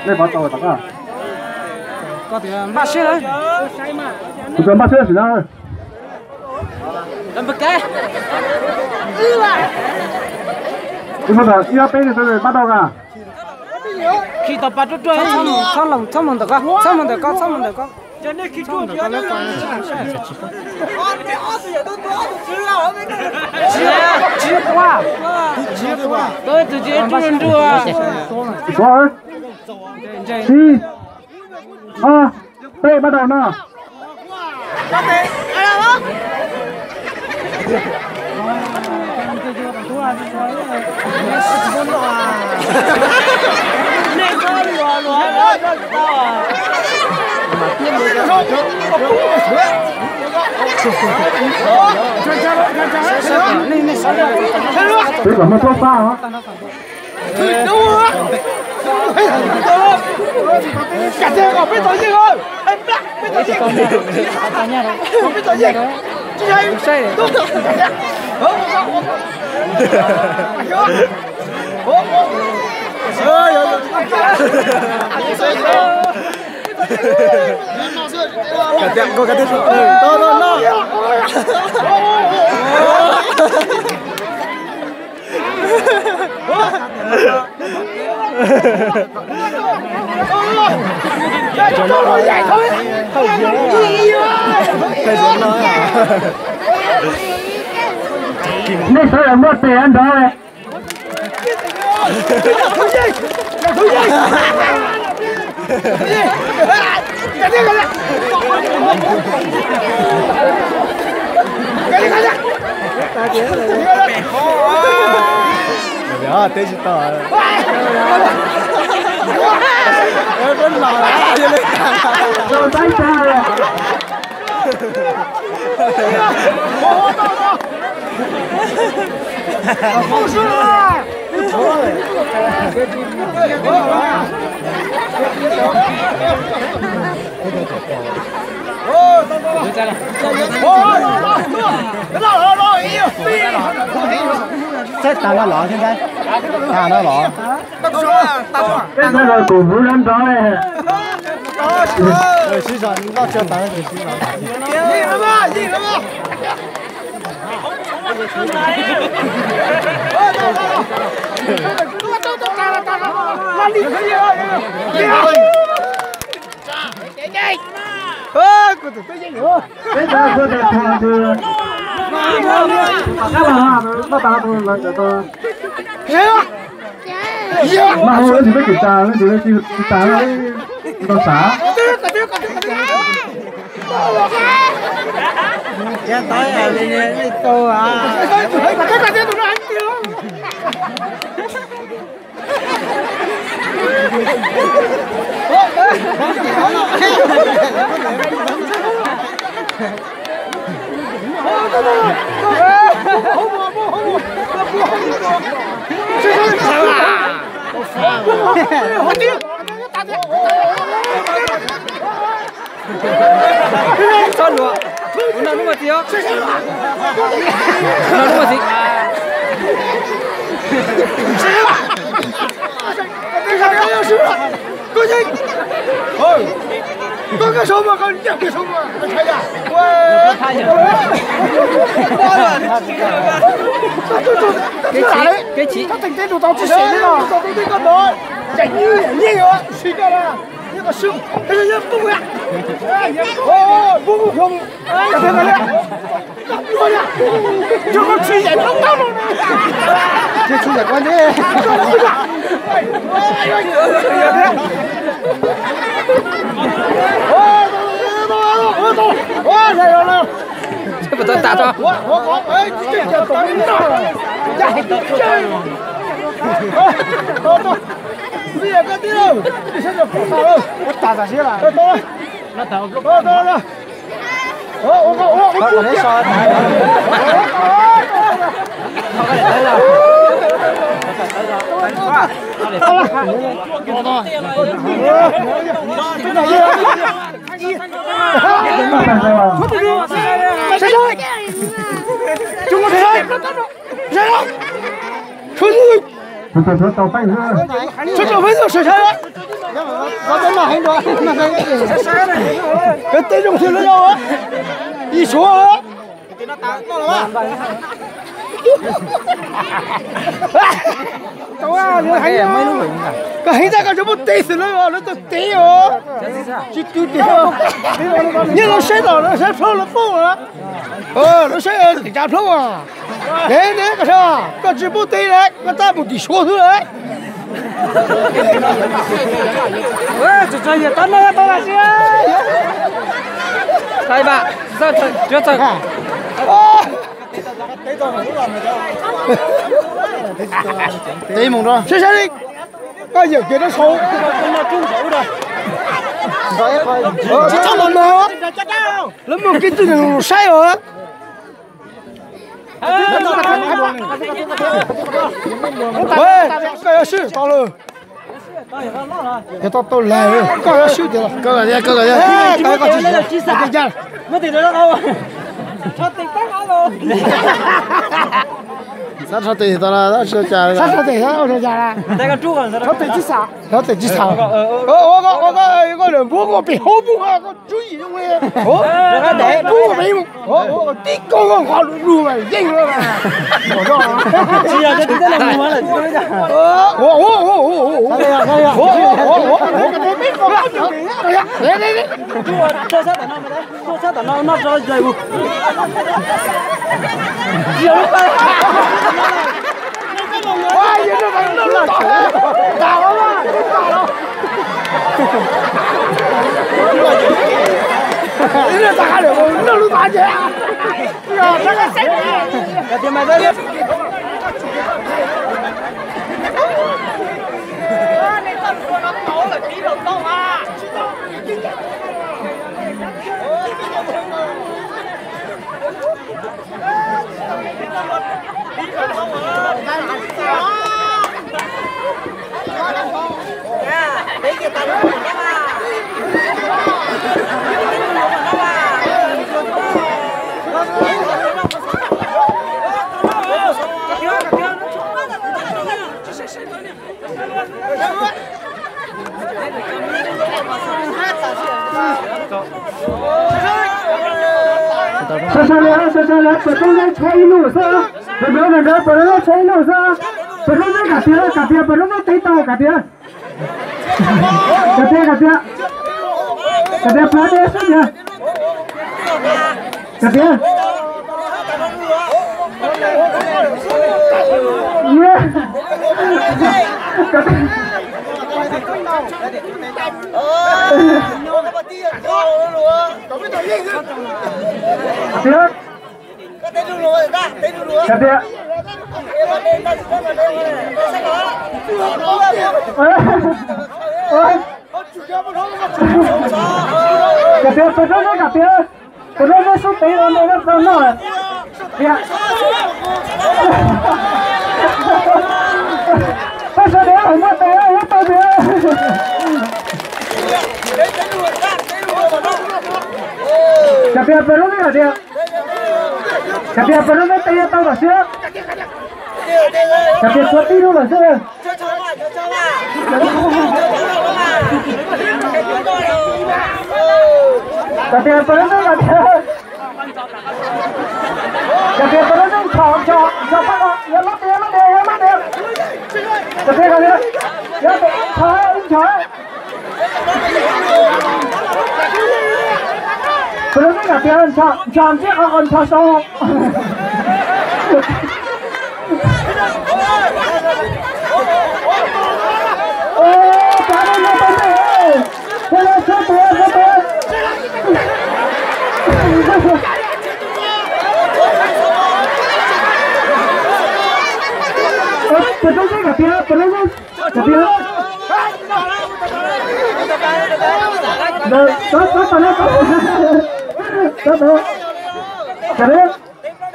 Nej pov tau tom koj. Kuv tsuas npaj siab sim na. Ib pab tau na. Khi tau pa ruaj ruaj, txhob mus ntawm koj, txhob mus ntawm koj, txhob mus ntawm koj. Tsis, tsis qua. Tsis qua. Ib, ob, peb, bắt đầu no. Peb kom muaj plaub pab os. Nej sawv daws muaj tes nrov. Teb tsis tau. Seb tas no los thiab ntag. Tas no los. Peb sawv daws koom huv nrov nrov. Sib zog, noj tsau tas no ces sib zog. Peb sawv daws tuaj tes thuam tus, pom qab los, noj tas no tus lawv ntawm tau. Mas hu, leej twg peb tsis tas, leej twg tsis tas, tau xav. Txhob luag. Kuv noj hnub ua txiv os. Noj hnub ua txiv. Kev chim, kev chim. Puas tau tas tso? Tus tau tau peej xwb. Sawv rau peb tug sawv sawv. Koj teb zoo xwb lawm yog ib suav. Koj heev tag koj tsis muaj teb xwb lawm os, lawv tau teb os. Tsis tu tiag. Nyob lawv saib los lawv saib plaub lawv poob os. Lawv saib tim tsav plaub os. Neb neb koj saib, koj tsis pub teb lawm koj tab mus tim suav xwb lawm. Teb mus rau. Saib saib li, koj yawm kiag rau saud. Tsis txhob los no, lawv muaj kev txwj nws saib os. Koj yuav swb tau lawm. Yog tau tau lawm, koj yuav swb tiag los. Koj tias, koj tias. Sab tso tes tau, sab tso tes, sab tso tes, sab tso tes tsis xav, sab tes tsis xav. Ua koj lawm npuab koj pem hauv mus, koj tswv yim zoo li. Npuab koj pem mus, tib koj koj nqos lus lus mas yeej lawm. Sawv sawv li, sawv sawv li, pem roob neb tshaib ib lub xwb, pem roob neb tshaib ib lub xwb, pem roob neb kam tiag, kam tiag, pem roob neb teb tau kam tiag. Kam tiag, kam tiag. Kam tiag, pab deb xwb tiag. Kam tiag. Kam tiag. Tiag. Tiag tiag. Tiag tiag, peb roob neb kam tiag, peb roob neb xub tev los neb tau noj. Tiag. Peb sawv daws muaj tes ua tau tiag. Tiag tiag, peb roob neb kam tiag. Tiag tiag, peb roob neb tes tau lawm xwb. Tiag tiag, puav tib lub lawm xwb. Tiag tiag, peb roob neb kam tiag. Tiag tiag, peb roob neb ncho ncho ncho pab no, yog lub tiag lub tiag yog lub tiag. Tiag tiag, yog ncho ncho. Peb roob neb kam tiag, ncho ntsib qhov qhov ncho sau. Peb roob neb kam tiag, peb roob neb kam tiag.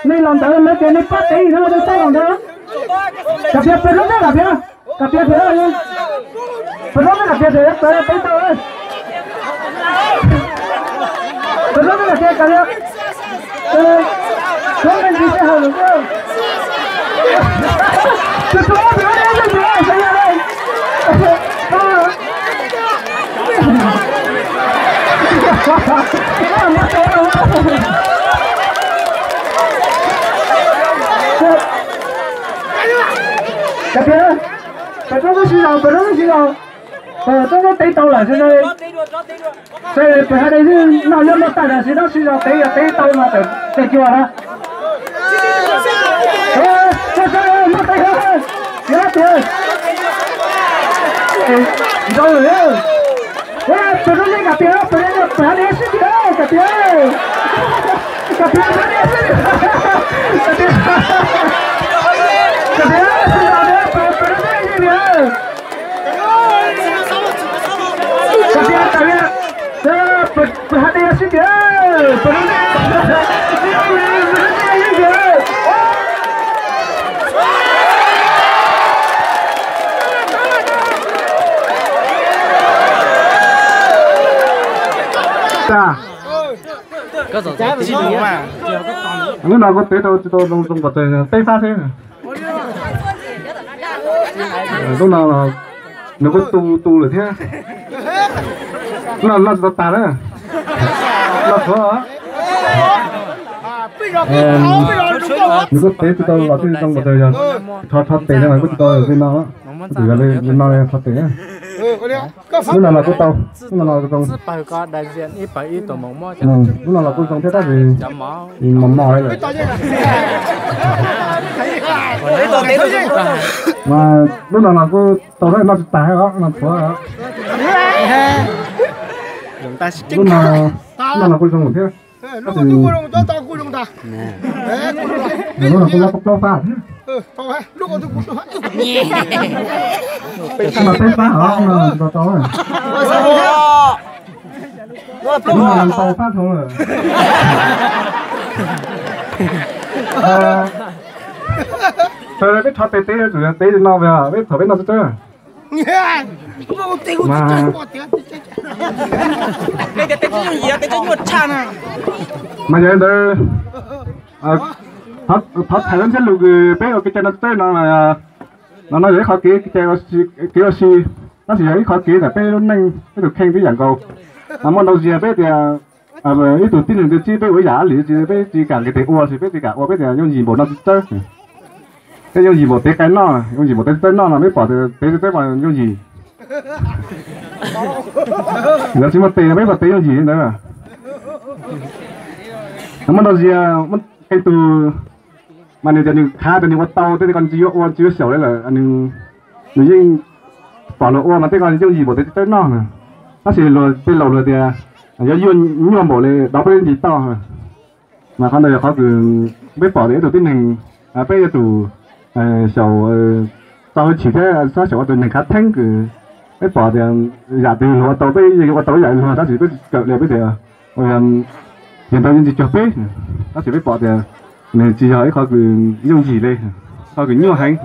Nej los ntawd lawv tias nej pab teb no, nej txhob los ntawd. Kam tiag, peb roob neb kam tiag, kam tiag tiag. Peb roob neb kam tiag tiag, peb tau. Peb roob neb kam tiag, kam tiag. Roob neb ntsis sij hawm lawm. Tus tus ob pem ob neb ntsis. Cov pem, pem roob lub sib zos, pem roob lub sib zos, pem roob lub tev tau lawm sawv daws. Sawv daws pem hais tias noj nyob noj tag los sis noj sib zos tev yog tev tau mas tawm tes cua na. Sawv daws noj tag, yog tias nrau lawm. Pem roob nej kam pem, pem roob pem hais tias sib tias kam pem, kam pem hais tias sib tias, kam pem, pem roob nej sib tias. Pem hais tias sib tias, pem roob nej, pem roob nej sib tias. Hnub no kuv tev tau tsis tau zoo zoo npaum tes, peb fab xwb. Hnub no nws kuj tu tu lawm thiab. Hnub no noj tsis tau tas na. Noj qhuav. Nws kuj tev tsis tau los tsis zoo npaum tes, yog rho rho tes no kuj tsis tau li no. Kuj tsis yog li no rho tes. Hnub no los kuj tau, hnub no los kuj zoo. Hnub no los kuj zoo thiab tab sis mos mos li lawm. Mas hnub no los kuj tau thiab, noj tsis tas os, noj qhuav. Hnub no, hnub no los kuj zoo thiab. Tab sis hnub no kuj lob plaub fab thiab. Hnub no peb fab os, hnub no tsis tau tau. Hnub no tau fab dhau lawm. Sawv daws peb rho tes tev, tsum tev li no, peb thaum peb noj tsawb tsawb. Mas yog li ntawd, thov txhais lub ntsiab lus kws peb ua kev cai no tsawb no, no no yog ib qhov kev, kev ua si, tab sis yog ib qhov kev ntawm peb lub neej, peb tus kheej tib yam nkaus. Mas muaj ntau zaus peb tias ib tug tib neeg twg txib peb ua ib yam dab tsi, peb tsis kam nqis tes ua, sis peb tsis kam ua, peb tias yooj yim npaum no tsawb tsawb. Peb yooj yim npaum tev qe noj, yooj yim npaum tev tsawb noj no, peb pom tias tev tsawb tsawb mas yooj yim. Yog tsis muaj tes no peb pom tev yooj yim li ntawd. Muaj ntau zaus muaj qee tug mas nws tias nws khav tias nws ua tau tej ko, tsis yuav ua tsis yuav xyaum li lawm, nws yeej pom luag ua mas tej ko yooj yim npaum tev tsawb noj na. Tab sis luag tej laus luag tias yuav nyuaj npaum li dov peb ntsis toj. Mas qhov ntawd yog qhov kws peb pom tias ib tug tib neeg, peb yuav tsum xyaum txo hwj chim thiab txhob xyaum ua tus neeg khav theeb kws peb pom tias yam twg luag ua tau peb yeej ua tau ib yam li luag, tab sis peb tsis kawm li, peb tias ua yog ntawd yeej tsis cuag peb, tab sis peb pom tias nws tsis yog ib qhov kws yooj yim li, qhov kws nyuaj heev.